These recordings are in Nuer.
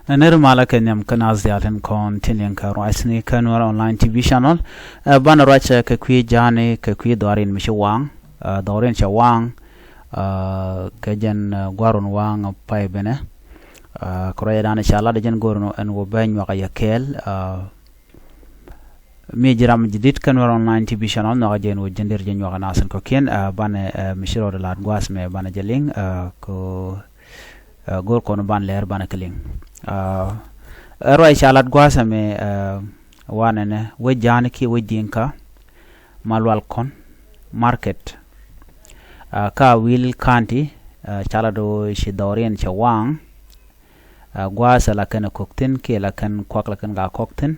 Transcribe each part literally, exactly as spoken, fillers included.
Ɛ nɛr malä kɛ nhiam kä naath diaal tin kɔn tin liŋ kɛ ruacni kä Nuɛr online T V channel. Ɛ banɛ ruac kɛ kui̱ ja̱a̱ni kɛ kui̱ dhɔarin mi ci waŋ, ɛ dhɔarin cɛ waŋ, ɛ kɛ jɛn ɛ guarun waŋ pay benɛ. Ɛ kɛ ruacdan ca lat jɛn go̱run ɛn wä bɛ nyuak yɛ kɛɛl. Ɛ mi jiram jidit kä Nuɛr online T V channel, nhɔk jɛn wä jɛn der jɛ nyuak naath in kɔ̱kiɛn. Ɛ banɛ ɛ mi ci rɔɔdɛ lat gua̱a̱th mɛ banɛ jɛ liŋ ɛ kɛ ɛ go̱r kɔn ban lɛr banɛ kɛ liŋ. Ɛ ruac ca lat gua̱a̱th ɛmɛ ɛ wanɛnɛ wec ja̱a̱ni kiɛ wec Dinka, Malual Kɔn market. Ɛ kä Awil County, ɛ ca lat ɣöö ci dhɔriɛn cɛ waŋ. Ɛ gua̱a̱th ɛ la kɛn ɛ kɔk thi̱n kiɛ la kɛn kuak la kɛn ka kɔk thi̱n.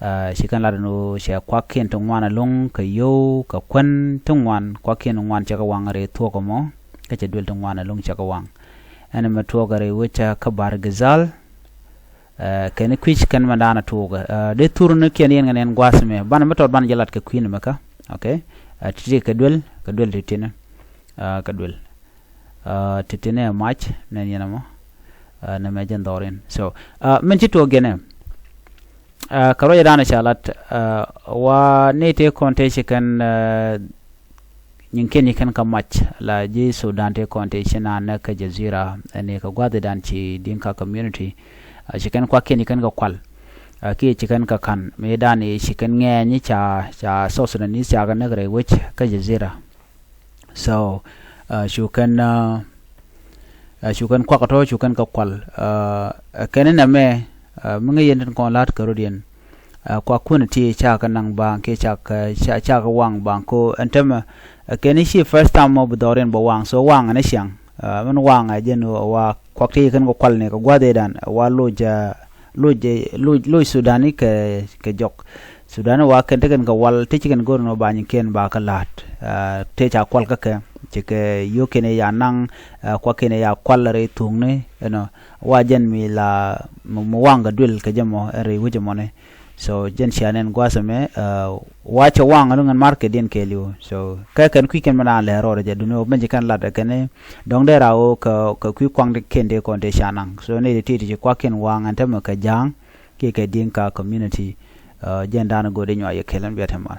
Ɛ ci kɛn lat ɛn ɣöö cɛ kuakiɛn ti ŋuan ɛlɔ̱ŋ kɛ yio̱w kɛ kuän ti ŋuan, kuakiɛn ti ŋuan cɛ kɛ waŋ rɛy thuɔ̱k ɛmɔ, kä cɛ duel ti ŋuan ɛlɔ̱ŋ cɛ kɛ waŋ. Ɛn ɛmɛ tuɔɔk ɛ rɛy wec kä Bahr el Ghazal. Ɛ kɛn kui̱c kɛn mɛ da̱a̱n ɛ tuɔɔk ɛ dee thur ni kiɛn yɛn kɛn yɛn gua̱a̱th mɛ banɛ mi tɔt banɛ jɛ lat kɛ kui̱n ɛmɛ kä. Okay. Ɛ ti̱ti̱ kɛ duel, kɛ duel ti̱ti̱ni. Ɛ kɛ duel. Ɛ ti̱ti̱ni ɛ mac nɛn yɛn ɛmɔ. Ɛ nɛmɛ jɛn dhɔrin. So ɛ min ci tuɔɔk jɛn ɛ. Ɛ kɛ ruacdan ca lat ɛ wa ni tëë kɔn tëë ci kɛn ɛ nyin kiɛn ci kɛn kä mac la ji̱ Sudan tëë kɔn tëë ci naan nɛ kä Jazira ɛn i̱ kɛ gua̱thidan ci Dinka community. Ɛ ci kɛn kuakiɛn ci kɛn kɛ kual. Ɛ kiɛ ci kɛn kɛ ka̱n mëëdan i̱ ci kɛn ŋɛɛny ca ca South Sudanese ca kɛ näk rɛy wec kä Jazira. So ɛ cu kɛn ɛ cu kɛn kuak tɔ̱ cu kɛn kɛ kual. Ɛ kɛn inɛ mɛ ɛ mi ŋäc yɛn tin kɔn la̱t kɛ rot yɛn. Ɛ kuak kun ti ca kɛ naŋ baŋ kiɛ ca kɛ ca kɛ waŋ baŋ ko ɛn tämɛ. Ɛ kɛn i̱ ci first time mɔ bi dhɔriɛn bɛ waŋ, so waŋ ɛn i̱ ciaŋ. Ɛ min waŋ ɛ jɛn wa kuak ti kɛn kɛ kual ni kɛ gua̱thidan ɛ wa loc ɛ loc ɛ loc loc Sudani kɛ kɛ jɔk. Sudani wa kɛn tekɛn kɛ wal ti ci kɛn go̱r nɔ ba nyin kiɛn ba kä la̱t. Ɛ tëë ca kual kä kɛ ci kɛ yio̱kiɛn ya naŋ. Ɛ kuakiɛn ya kual rɛy thuŋni ɛnɔ wa jɛn mi la mi waŋ kɛ duel kɛ jɛ mɔ ɛn rɛy wec ɛmɔni. So jɛn cia nɛn gua̱a̱th ɛmɛ ɛ wa cɛ waŋ ɛn ŋän marketdiɛn kɛɛliw. So kɛ kɛn kui̱ kɛn mi naan lɛ rɔɔdɛ jɛ duni ɔ ben ci kɛn lat ɛ kɛn dɔ̱ŋ dee ra ɣöö kɛ kɛ kui̱ kuaŋ ti kɛn tëë kɔn tëë ca naŋ. So nɛy ti ti ti ci kuakiɛn waŋ ɛn tämɛ kɛ ja̱a̱ŋ kiɛ kɛ Dinka community. Ɛ jɛn da̱a̱n go̱o̱r dee nyuak yɛ kɛl ɛn biɛt ɛmal.